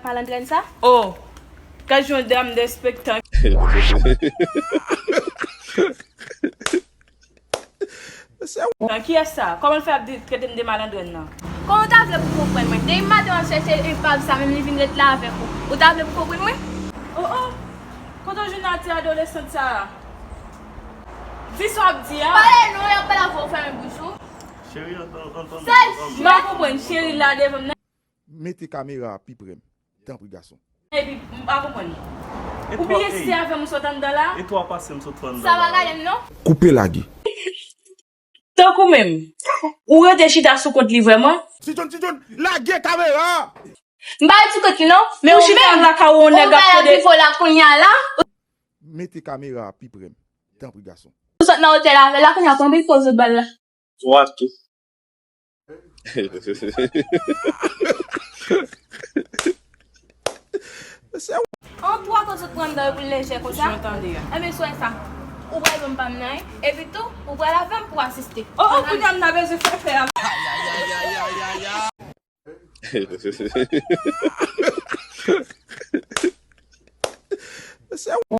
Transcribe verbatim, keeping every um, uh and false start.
Malandren sa? Oh, gad yon dam derespektan. Nan kiyès sa? Kòman l fè ap di, trete m de malandren nan? Kòman w ta vle pou w konprann mwen? Depi maten w ap chèche epav sa, menm li vin ret la avèk ou. Ou ta vle pou w konprann mwen? Oh, oh, kote w jwenn atè adolesant sa a? Di sa w ap di a. Pale non, y ap pale avè w, fèmen bouch ou. Cheri, antann, antann. M pa konprann, cheri la devan m nan. Mete kamera a pi pre m, tanpri gason. Epi, m pa konprann. Ou bliye si se avè m ou sot anndan la? E twa pase m sot pran anndan la. Sa pa gade m non. Koupe lage. Tankou menm. Ou rete chita sou kont li vrèman? Ti John, Ti John, lage kamera a! M pa rete sou kont li non, men ou menm, ou bay ap rive w la kounye a la. Mete kamera a pi pre m, tanpri gason. Ou sot nan otèl avè l la kounye a, konbyen fwa w sot ba l la? Twa tou. An twa tan sot pran anndan yo pou l lejè konsa? Jan tande a. Enben, swè sa, ou pral ban m pa m nan, epi tou, ou pral avè m pou asiste. Oh, oh, kounye a m ta bezwen fè fè a.